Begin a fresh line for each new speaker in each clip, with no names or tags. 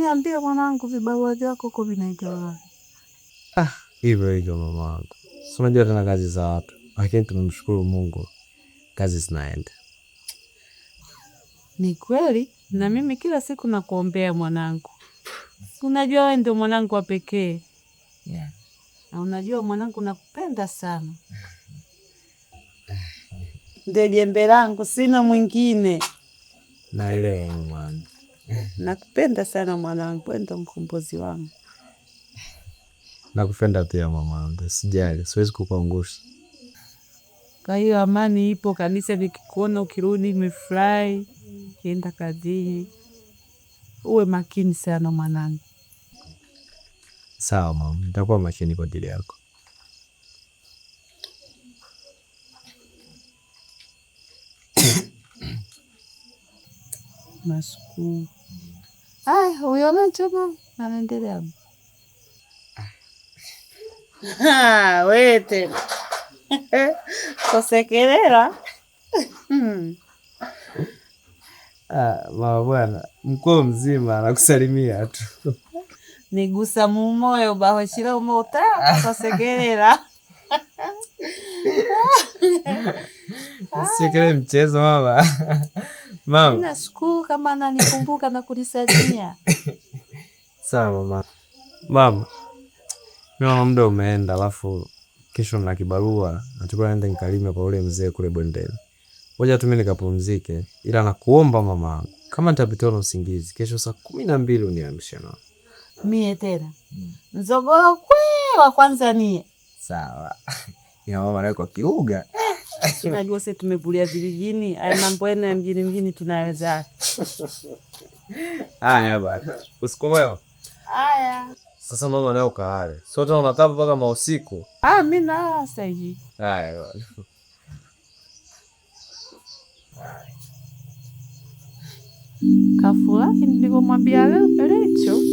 Niambie mwanangu, vibarua vyako huko vinaendelea?
Ah, hivyo hivyo mama wangu, si unajua tena kazi za watu, lakini tunamshukuru Mungu kazi zinaenda.
Ni kweli, na mimi kila siku nakuombea mwanangu. Unajua wewe ndio mwanangu wa pekee.
Yeah.
Na unajua mwanangu, nakupenda sana. Ndio jembe langu, sina mwingine.
Naelewa mama.
Nakupenda sana mwanangu, wewe ndio mkombozi wangu.
Nakupenda pia mama, sijali, siwezi kukuangusha.
Kwa hiyo amani ipo kanisa, nikikuona ukirudi nimefurahi, kienda kazini. Uwe makini sana mwanangu.
Sawa mama, nitakuwa makini kwa ajili yako.
Nashukuru. Aya, huyo mchoma anaendelea. We tena kosekelela.
Ah, mama bwana, mkoo mzima anakusalimia tu.
Nigusa mumoyo bahoshira umota kosekelela.
Usichekelee mchezo mama. Mama.
Nashukuru kama ananikumbuka na kunisalimia.
Sawa mama. Mama, mimi naona muda umeenda, alafu kesho na kibarua nachukua niende nikalime kwa ule mzee kule bondeni. Ngoja tu mimi nikapumzike, ila nakuomba mama, kama nitapitiwa na usingizi kesho saa 12 uniamshe na.
Mie tena nzogoro kwe wa kwanza nie.
Sawa. Ya mama naye kwa kiuga.
Unajua sisi tumevulia vijijini, haya mambo yenu ya mjini mjini tunaweza.
Haya bwana. Usiku mwema.
Haya.
Sasa mama naye ukalale. Sio tena unakaa mpaka mausiku.
Ah, mimi na sasa hivi.
Haya bwana.
Kafurahi nilivyomwambia leo Rachel.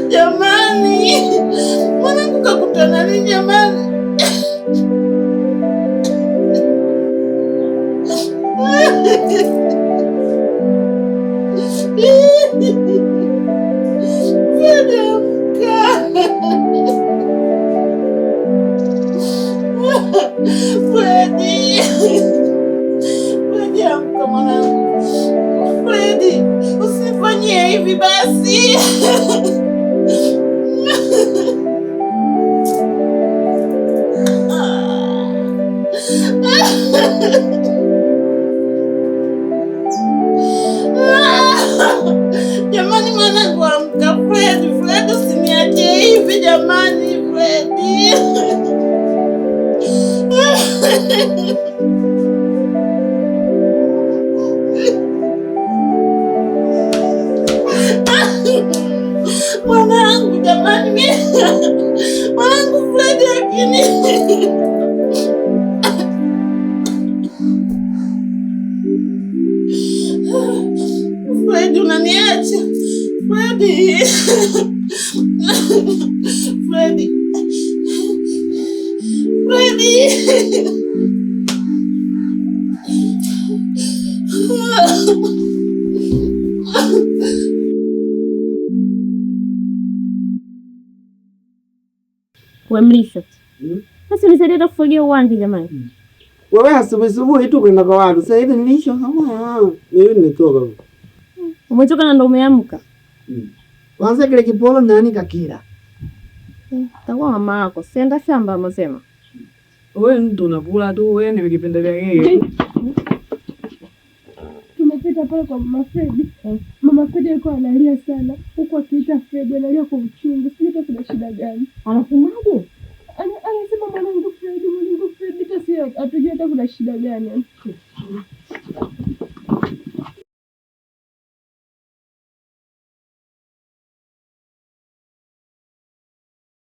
Jamani, mwanangu kakutana nini jamani? Fredi, amka! Fredi, Fredi, amka mwanangu. Fredi, usifanyie hivi basi. Jamani, mwanangu amka. Fredi, Fredi, usiniache hivi jamani, Fredi. Mwanangu jamani, mwanangu Fredi, lakini Fredi unaniacha. Fredi. Fredi. Fredi.
We Mrisho, sasa unisaidie hata kufagia uwanja jamani.
Wewe asubuhi asubuhi tu kwenda kwa watu. Sasa hivi nilisho mimi nimetoka.
Umetoka na ndo umeamka?
Kwanza kile kipolo nani kakila?
Takuwa mama yako. Sienda shamba amesema.
Wewe mtu unakula tu, wewe ni vikipendelea yeye.
Tumepita pale kwa mama Fredi. Mama Fredi alikuwa analia sana huku akiita Fredi, analia kwa uchungu, sijui hata kuna shida gani.
Anasemaje?
Anasema mwanangu Fredi, mwanangu Fredi, hata si hatujui hata kuna shida gani.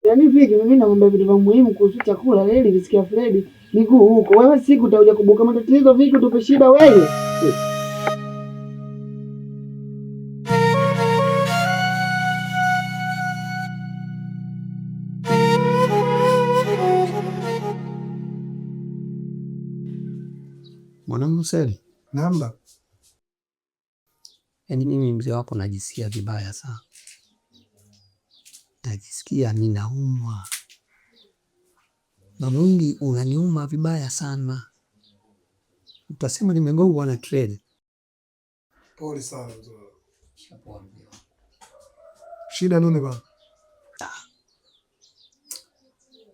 Yaani Viki, mimi naomba vitu vya muhimu kuhusu chakula leli visikia Fredi miguu huko. Wewe siku utakuja kubuka matatizo Viki, tupe shida wewe.
Mwanangu Seli,
Namba.
Yaani mimi mzee wako najisikia vibaya sana, najisikia ninaumwa na mwili unaniuma vibaya sana, utasema nimegongwa na treni.
Pole sana mzee wangu. Shida nini baba?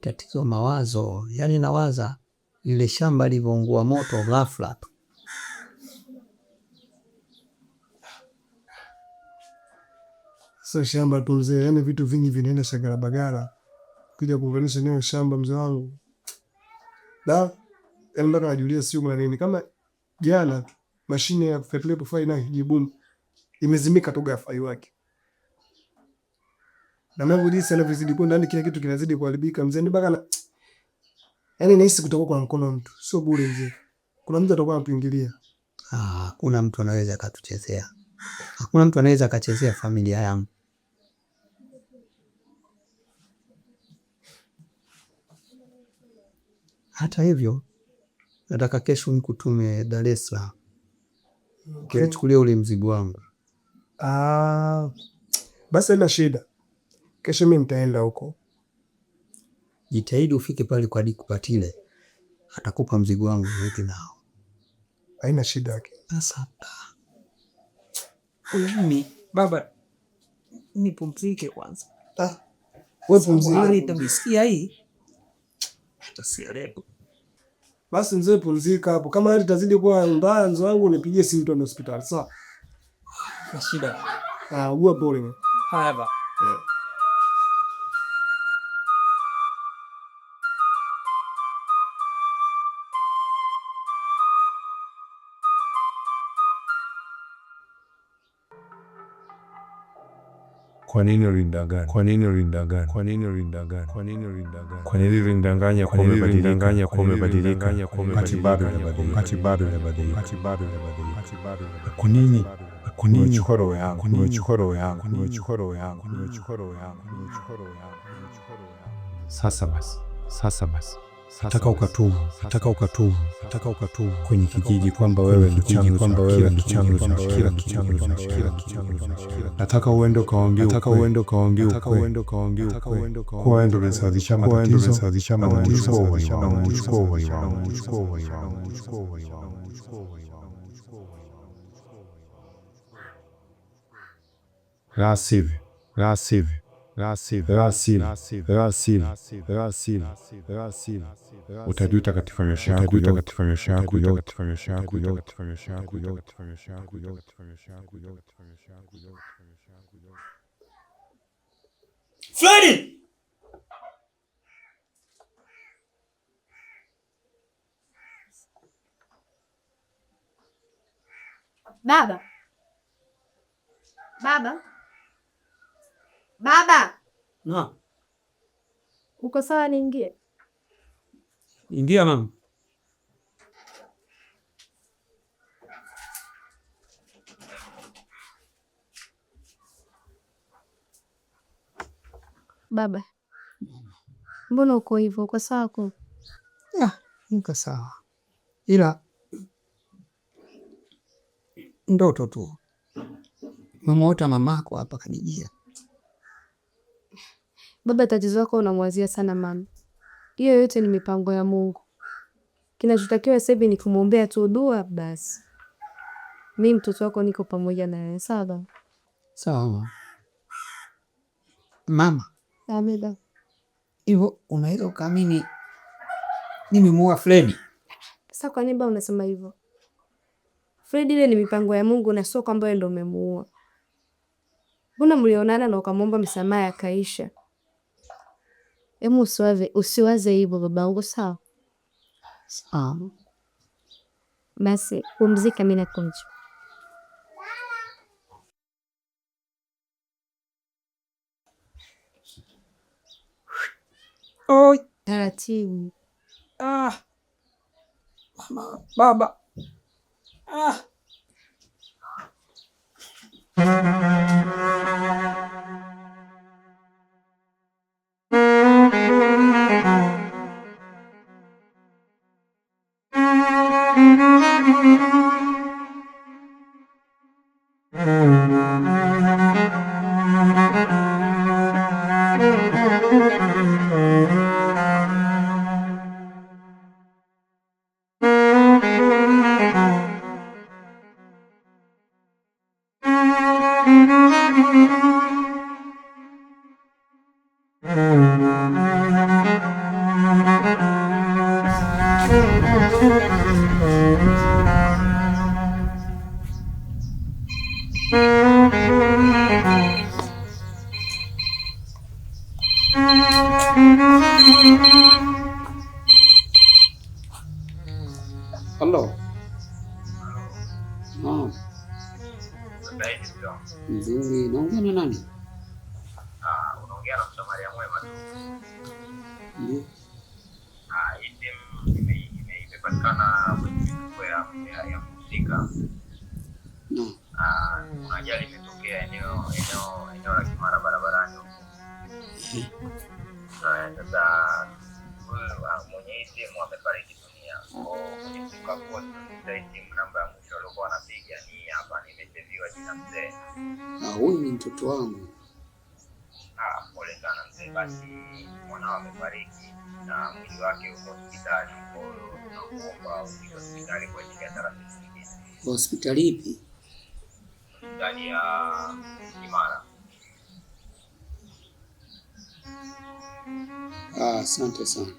Tatizo mawazo, yaani nawaza lile shamba lilivyoungua moto ghafla tu.
Sio shamba tu mzee, yaani vitu vingi vinaenda shagala bagala. Kuja kuunganisha neno shamba mzee wangu. Da, yaani mpaka najiuliza sio kuna nini. Kama jana tu mashine ya kufuatilia profile nayo jibumu imezimika tu ghafla iwake. Na mimi jinsi anavyozidi kwenda, yaani kila kitu kinazidi kuharibika mzee, ni mpaka na yaani nahisi kutoka kwa mkono wa mtu. Sio bure mzee. Kuna mtu atakuwa anatuingilia.
Hakuna mtu anaweza akatuchezea. Hakuna mtu anaweza akachezea familia yangu. Hata hivyo, nataka kesho nikutume Dar es Salaam.
Okay.
Chukulia ule mzigo wangu.
Basi haina shida. Kesho mimi nitaenda huko.
Jitahidi ufike pale kwa Dikupatile. Atakupa mzigo wangu weke nao.
Haina shida yake.
Sasa.
Huyu mimi baba nipumzike kwanza.
Wewe pumzika.
Hali itamsikia hii. Hata sielewi.
Basi mzee pumzika hapo. Kama hali itazidi kuwa mbaya mzee wangu nipigie simu tuende hospitali. Sawa?
Na shida.
Ugua pole.
Haya ba.
Yeah.
Kwa nini ulinidanganya? Kwa nini ulinidanganya? Kwa nini ulinidanganya? Kwa nini ulinidanganya? Kwa nini ulinidanganya kwa umebadilika? Kwa umebadilika? Kwa umebadilika? Wakati bado hujabadilika. Wakati bado hujabadilika. Wakati bado hujabadilika. Wakati bado hujabadilika. Kwa nini? Kwa nini umechukua roho yangu? Kwa nini umechukua roho yangu? Kwa nini umechukua roho yangu? Kwa nini umechukua roho yangu? Kwa nini umechukua roho yangu? Sasa basi, sasa basi. Nataka ukatubu, nataka ukatubu, nataka ukatubu kwenye kijiji kwamba wewe ndio chanzo, kwamba wewe ndio chanzo cha kila kitu, kila kitu. Nataka uende ukaongee, nataka uende ukaongee, nataka uende ukaongee, nataka uende ukaongee, kuwa wewe ndio umesababisha matatizo, umesababisha matatizo, na umechukua uhai wangu, umechukua uhai wangu, umechukua uhai wangu, umechukua uhai wangu. La sivyo, la sivyo, la sivyo, la sivyo, la sivyo, la sivyo, la sivyo, utajuta katika maisha yako yote, katika maisha yako yote, katika maisha yako yote, katika maisha yako yote, katika maisha yako yote, katika maisha yako yote, katika maisha yako yote, katika maisha yako yote.
Freddy!
Baba. Baba. Baba.
Na.
Uko sawa niingie?
Ingia mama.
Baba. Mbona uko hivyo? Uko sawa ko?
Ya, niko sawa. Ila ndoto tu. Nimemuota mamako hapa kanijia.
Baba, tatizo lako unamwazia sana mama. Hiyo yote ni mipango ya Mungu. Kinachotakiwa sasa hivi ni kumwombea tu dua basi. Mimi mtoto wako niko pamoja na wewe, sawa baba?
Sawa mama. Mama.
Ameda.
Hivyo unaweza ukaamini nimemuua Freddy?
Sasa kwa nini baba unasema hivyo? Freddy ile ni mipango ya Mungu na sio kwamba wewe ndio umemuua. Mbona mlionana na ukamwomba msamaha akaisha?
Emu usiwaze hivyo babangu, sawa?
Sawa.
Basi pumzika, mimi nakuja.
Oi.
Taratibu.
Ah. Mama, baba. Ah.
Halo. Naam. Nzuri, naongea na nani?
Unaongea na Msamaria mwema tu.
Ndio.
Hii simu imepatikana kwenye mifuko ya mhusika.
Naam.
Kuna ajali imetokea eneo la Kimara barabarani huko. Sasa huyu mwenye hii simu amefariki dunia. Kwa hiyo kwenye mfuko hapo tunakuta hii simu namba ya mwisho aliokuwa anapiga ni hapa, nimeseviwa jina mzee.
Huyu ni mtoto wangu.
Pole sana mzee. Basi mwanao amefariki na mwili wake uko hospitali. Kwa hiyo tunakuomba ufike hospitali kwa ajili ya taratibu nyingine.
Hospitali ipi?
Hospitali ya Kimara.
Asante sana.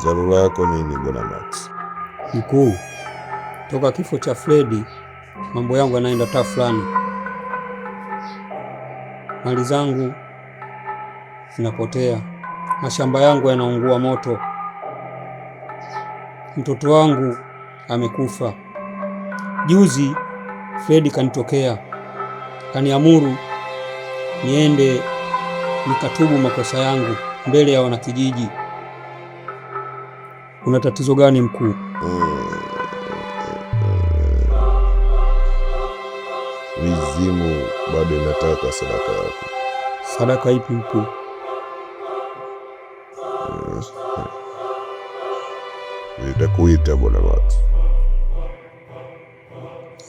Dharura yako nini bwana Max?
Mkuu, toka kifo cha Fredi mambo yangu yanaenda taa fulani.
Mali zangu zinapotea, mashamba yangu yanaungua moto, mtoto wangu amekufa. Juzi Fredi kanitokea, kaniamuru niende nikatubu makosa yangu mbele ya wanakijiji. Kuna tatizo gani mkuu?
Mizimu bado inataka sadaka yako.
Sadaka ipi mkuu?
Nitakuita bwana Max.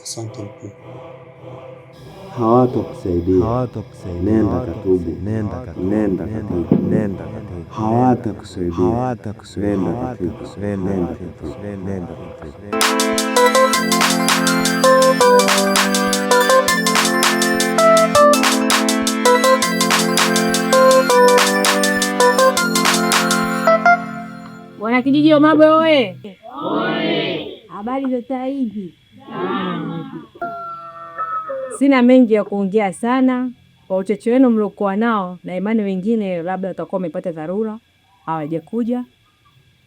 Asante mkuu.
Hawatakusaidia, hawatakusaidia. Nenda katubu, nenda katubu, nenda katubu, nenda katubu. Hawatakusaidia, hawatakusaidia. Nenda katubu, nenda katubu, nenda katubu.
Wanakijiji wa Mabwe oye! Habari za saa hizi? Sina mengi ya kuongea sana kwa ucheche wenu mliokuwa nao, na imani wengine labda watakuwa wamepata dharura hawajakuja,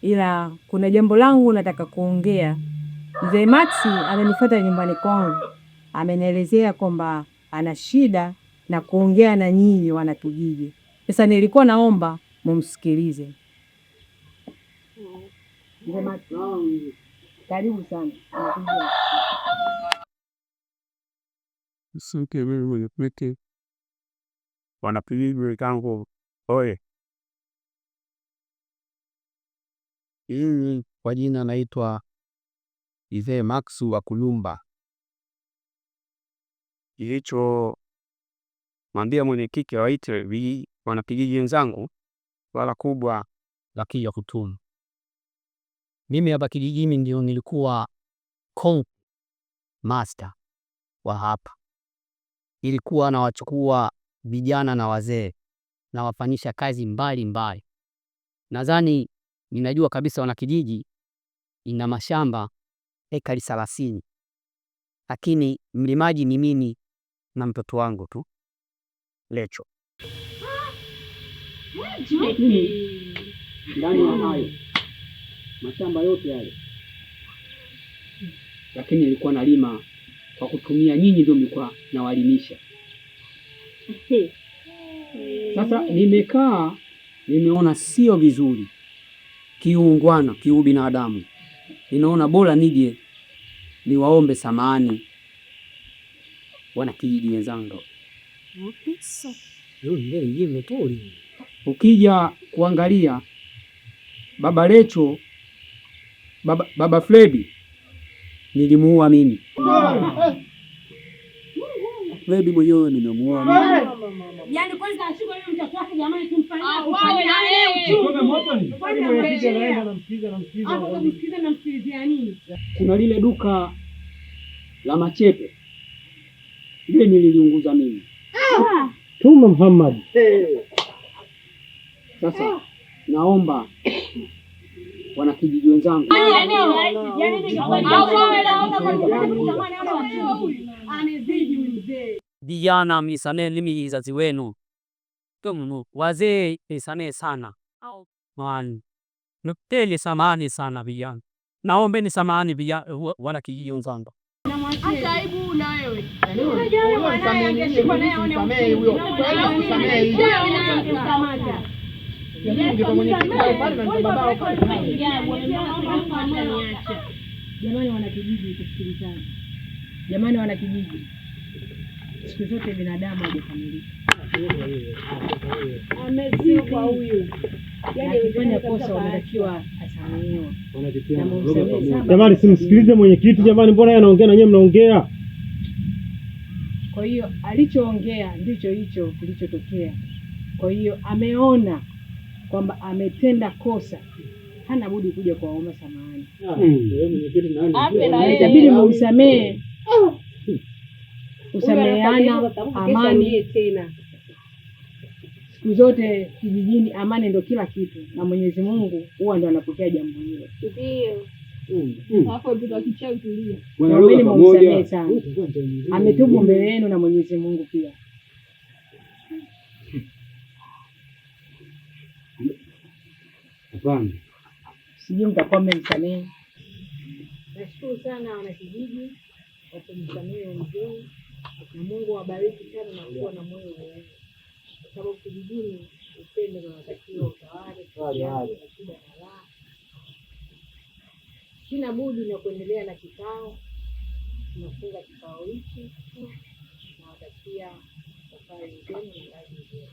ila kuna jambo langu nataka kuongea. Mzee Maxi amenifuata nyumbani kwangu, amenielezea kwamba ana shida na kuongea na nyinyi wanakijiji. Sasa nilikuwa naomba mumsikilize. Mzee Maxi, karibu sana.
Asante mimi mwenyekiti, wanakijiji wenzangu oye!
Mimi kwa jina naitwa Mzee Max wa Kulumba.
Kilicho mwambia mwenyekiti waite wanakijiji wenzangu, swala kubwa
la kija kutumu. Mimi hapa kijijini ndio nilikuwa kong master wa hapa, ilikuwa nawachukua vijana na wazee nawafanyisha kazi mbalimbali. Nadhani ninajua kabisa wanakijiji ina mashamba ekari 30, lakini mlimaji ni mimi na mtoto wangu tu Lecho.
Ndani ya hayo mashamba yote yale, lakini nilikuwa nalima kwa kutumia nyinyi, ndio mlikuwa nawalimisha. Sasa nimekaa nimeona sio vizuri kiungwana, kiubinadamu, ninaona bora nije niwaombe samahani wanakijiji wenzangu. Ukija kuangalia baba Lecho, baba Fredi nilimuua mimi. Fredi mwenyewe nimemuua mimi.
Yaani kwanza ashikwe yule mtoto wake jamani, tumfanyie hapo kumsikiza na msikilizia nini?
Kuna lile duka la machepe lile nililiunguza mimi.
Tuma Muhammad.
Sasa naomba wanakijiji wenzangu, vijana mnisamehe, mimi mzazi wenu, wazee nisamehe sana, nipeni samahani sana vijana, naombeni samahani vijana, wanakijiji wenzangu.
Acha aibu na wewe.
Jamani wanakijiji, tusikilizane. Jamani wanakijiji, siku zote binadamu hajakamilika.
Amezikwa huyu.
Akifanya kosa unatakiwa asamehewe.
Jamani, simsikilize mwenyekiti jamani, mbona yeye anaongea na nyewe mnaongea?
Kwa hiyo alichoongea ndicho hicho kilichotokea. Kwa hiyo ameona kwamba ametenda kosa, hana budi kuja kuwaomba samahani. Itabidi mumsamehe, kusameheana, amani siku zote kijijini, amani ndo kila kitu, na Mwenyezi Mungu huwa ndo anapokea jambo hilo.
Ndio.
Naombeni mumsamehe sana, ametubu mbele yenu na Mwenyezi Mungu pia.
Hapana.
Sijui mtakuwa mmemsamehe. Nashukuru sana wanakijiji kwa kumsamehe mzee, na Mungu awabariki sana na kuwa na moyo mweupe, kwa sababu kijijini upendo unatakiwa utawale na shida na raha. Sina budi na kuendelea na kikao. Tunafunga kikao hiki, nawatakia safari njema na kazi njema.